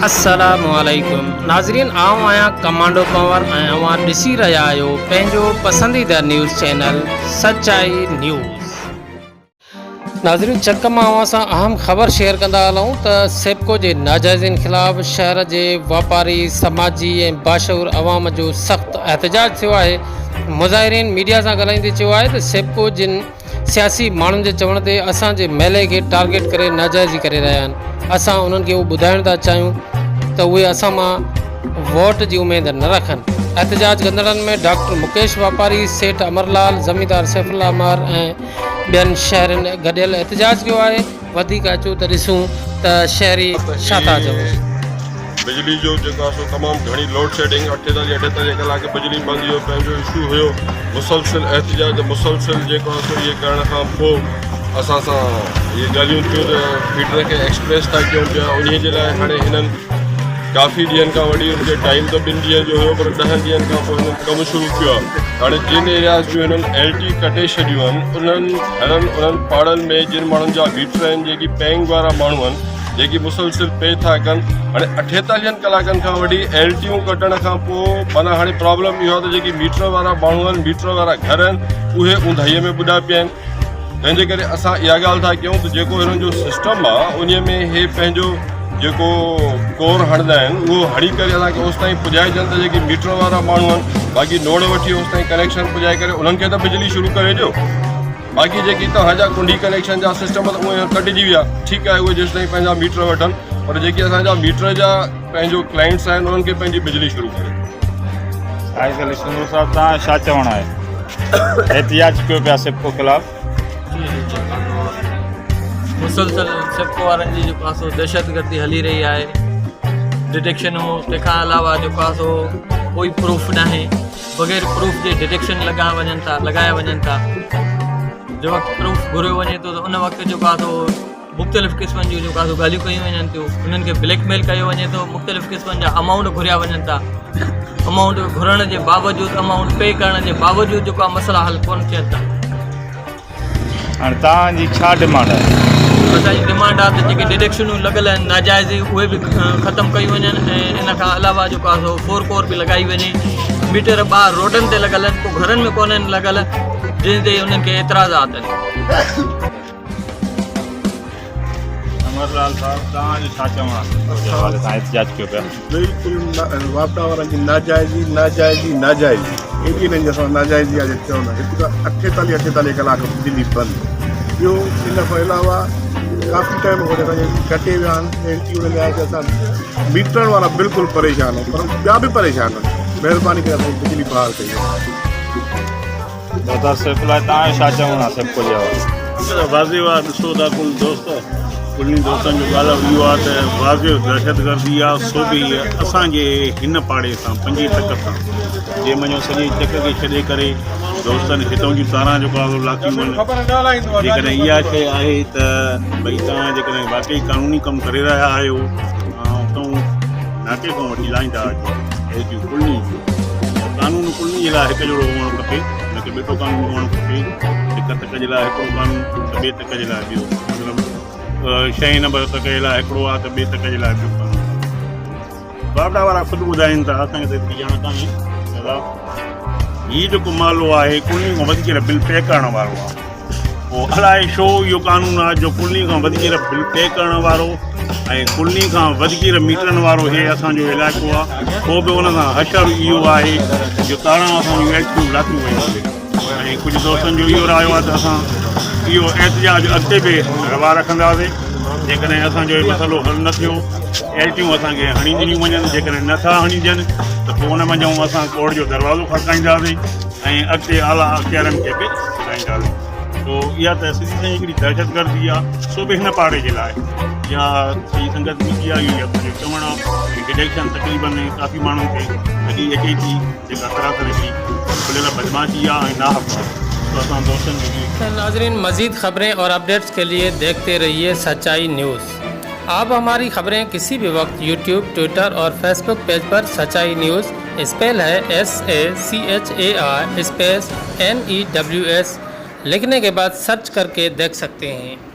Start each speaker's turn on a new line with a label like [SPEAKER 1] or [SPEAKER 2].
[SPEAKER 1] السلام عليڪم ناظرين آئون آهيان ڪمانڊو پنور ۽ اوهان ڏسي رهيا آهيو پنهنجو پسنديده نيوز چينل سچائي نيوز. ناظرين چڪ مان اوهان سان اهم خبر شيئر ڪندا هلون ته سيپڪو جي ناجائزين خلاف شهر جي واپاري سماجي ۽ باشعور عوام جو سخت احتجاج ٿيو آهي مظاهرين ميڊيا سان ڳالهائيندي چيو آهي ته سيپڪو جن سياسي ماڻهن جي چوڻ تي اسان جي محلي کي ٽارگيٽ ڪري ناجائزي ڪري رهيا آهن اسان انهن کي اهو ٻڌائڻ ٿا چاهيون ته اهي اسان مان ووٽ جي اميد نه رکن. احتجاج ڪندڙن ۾ ڊاڪٽر مڪيش واپاري، سيٺ امر لال، زميندار سيف الله مهر ۽ ٻين شهرين گڏيل احتجاج ڪيو آهي. وڌيڪ اچو ته ڏسون ته شهري ڇا ٿا چون.
[SPEAKER 2] بجلي جو جيڪو آهي سو تمام گهڻي لوڊ شيڊنگ اٺيتاليهه اٺيتاليهه ڪلاڪ بجلي بند اهو پنهنجو اشو هيو مسلسل احتجاج مسلسل جيڪو آهي سو اهي ڪرڻ کان پوء اسان سان اهي ڳالهيون ٿيون ته فيڊر کي ايڪسپريس ٿا ڪيون پيا انهي جي لاء هاڻي هنن ڪافي ڏينهن کان وٺي ان کي ٽائيم ته ٻن ڏينهن جو هيو پر ڏهن ڏينهن کان پوء هنن ڪم شروع ڪيو آهي هاڻي جن ايرياز جون هنن ايل ٽي ڪٽي ڇڏيون آهن انهن گهرن انهن پاڙن ۾ جن ماڻهن جا ميٽر آهن جيڪي پينگ وارا ماڻهو آهن جيڪي مسلسل پي ٿا ڪن هاڻي اٺيتاليهن ڪلاڪن کان وٺي ايل ٽيون ڪٽڻ کان پوء معنيٰ هاڻي پرابلم اهو آهي ته جيڪي ميٽر وارا ماڻهو آهن ميٽر وارا گهر آهن اهي اونداهي ۾ ٻڏا پيا آهن تنهن جي ڪري اسان اها ڳالهه ٿا ڪيون ته جيڪو هنن جو سسٽم آ انهي ۾ هي پنهنجو جيڪو ڪور هڻندا آهن اهو هڻي ڪري اسان کي اوستائين پڄائجن ته جيڪي ميٽر وارا ماڻهو آهن باقي نوڙ وٺي اوستائين ڪنيڪشن پڄائي ڪري انهن کي ته بجلي شروع ڪري ڏيو باقي جيڪي توهان جا ڪنڊي ڪنيڪشن جا سسٽم ته اهي ڪٽجي ويا ٺيڪ آهي اهي جيستائين پنهنجا ميٽر وٺن پر جيڪي اسان جا ميٽر جا پنهنجو ڪلائنٽس آهن انهن کي پنهنجي بجلي شروع ڪري.
[SPEAKER 3] شاهد علي سندرو صاحب توهان جو ڇا چوڻ آهي احتجاج ڪيو پيا سيپڪو خلاف.
[SPEAKER 4] جي جي مسلسل سيپڪو وارن جي جيڪو آهي سو دهشتگردي هلي رهي آهي ڊٽيڪشنون تنهن کان علاوه جيڪو آهي سو ڪوئي پروف ناهي بغير پروف جي ڊٽيڪشن لڳا وڃن ٿا لڳايا وڃن ٿا جنهن وقت پروف گهريو وڃي ٿو ته ان وقت جيڪو آهي سو مختلف قسمن جون جيڪو آهي سو ڳالهيون ڪيون وڃن ٿيون انهن کي بليڪ ميل ڪيو وڃي ٿو مختلف قسمن جا امائونٽ گهريا وڃن ٿا امائونٽ گهرڻ جي باوجود امائونٽ پي ڪرڻ جي باوجود جيڪو آهي مسئلا حل ڪونه ٿين ٿا.
[SPEAKER 3] هاڻي توهان جي ڇا ڊمانڊ آهي؟
[SPEAKER 4] اسان جي ڊمانڊ آهي ته جيڪي ڊڊڪشنون لڳل آهن ناجائز اهي به ختم ڪيون وڃن ۽ ان کان علاوه جيڪو آهي سو فور ڪور به لڳائي وڃي ميٽر ٻاهر روڊن تي لڳل آهن ڪو گهرن ۾ ڪونهن لڳل جنهن تي انهن کي اعتراضات آهن.
[SPEAKER 3] امر لال صاحب توهان جو ڇا چوڻ آهي سنڌ جي حوالي سان احتجاج ڪيو پيا.
[SPEAKER 5] بلڪل واپڊا وارن جي ناجائزي ناجائزي ناجائزي ايڏي انهن جي اسان ناجائزي آهي جو چئو نه هڪ ته اٺيتاليهه اٺيتاليهه ڪلاڪ بجلي بند ٻيو ان کان علاوه ڪافي ٽائيم کان اسان جي ڪٽي ويا آهن ايل ٽي انهن جا آهي اسان ميٽرن وارا بلڪل پريشان آهن پر ٻيا به پريشان آهن مهرباني ڪري اسان جي بجلي بحال ڪئي وڃي.
[SPEAKER 3] سردار سيف الله توهان جو ڇا چوڻ آهي سيپڪو جي حوالي سان؟
[SPEAKER 6] واضح آ ڏسو ٿا ڪل دوست ڪلني دوستن جو ڳالهه اهو آ ته واضح دهشتگردي آ سو به اسان جي هن پاڙي سان پنجين تڪ سان جي مڃو سڄي چڪ کي ڇڏي ڪري دوستن هتون جون تاران جيڪو آ لاٿيون آهن جيڪڏهن اها شيء آهي ته ڀئي توهان جيڪڏهن واقعي قانوني ڪم ڪري رهيا آهيو اتون ناڪي کان وٺي لاهيندا اچو ايتيون ڪلني جون ته قانون ڪلني جي لاء هڪ جهڙو هئڻ کپي نه ڪي ٻيٽو قانون هئڻ کپي هڪ تڪ جي لاء هڪڙو قانون ته ٻئي تڪ جي لاء ٻيو مطلب ڇهين نمبر تڪ جي لاء هڪڙو آهي ته ٻئي تڪ جي لاء ٻيو قانون واپڊا وارا خود ٻڌائين ٿا اسان کي ته ايتري ڄاڻ ڪانهي دادا هي جيڪو معاملو آهي ڪلني کان وڌيڪ بل پي ڪرڻ وارو آهي پوء الائي ڇو اهو قانون آهي جو ڪلني کان وڌيڪ بل پي ڪرڻ وارو ۽ ڪلني کان وڌيڪ ميٽرن وارو هي اسان جو علائقو آهي پوء به ان سان حشر اهو آهي جو تاران اسان جون ايڪٽيون لاٿيون ويون آهن ۽ ڪجهه دوستن جو اهو رايو آهي ته اسان اهو احتجاج اڳتي به روا رکنداسين جيڪڏهن اسان جو هي مسئلو حل نه ٿيو ايل ٽيون اسان کي هڻي ڏنيون وڃن جيڪڏهن نه ٿا هڻي ڏين ته پوء ان منجهون اسان ڪورٽ جو دروازو کڙڪائينداسين ۽ اڳتي اعليٰ اختيارين کي به ٻڌائينداسين سو اها ته سڌي سائين هڪڙي دهشتگردي آهي سو به هن پاڙي جي لاء اها سڄي سنگت ملي آهي اهو اسان جو چوڻ آهي ڊٽيڪشن تقريبن ڪافي ماڻهن کي لڳي اچي ٿي جيڪا سراسر هڪڙي کليل بدمعاشي آهي ۽ ناحق آهي سو اسان دوستن جو به
[SPEAKER 1] ناظرين مزيد خبرين اور اپڊيٽس کے لئے ديکھتي رھيي سچائي نيوز آپ ھماري خبرين ڪسي بھي وقت يوٽيوب ٽوئٽر اور فيسبوڪ پيج پر سچائي نيوز اسپيل ھي S A C H A I space N E W S لکھني کے بعد سرچ ڪر ڪي ديکھ سکتي ھين.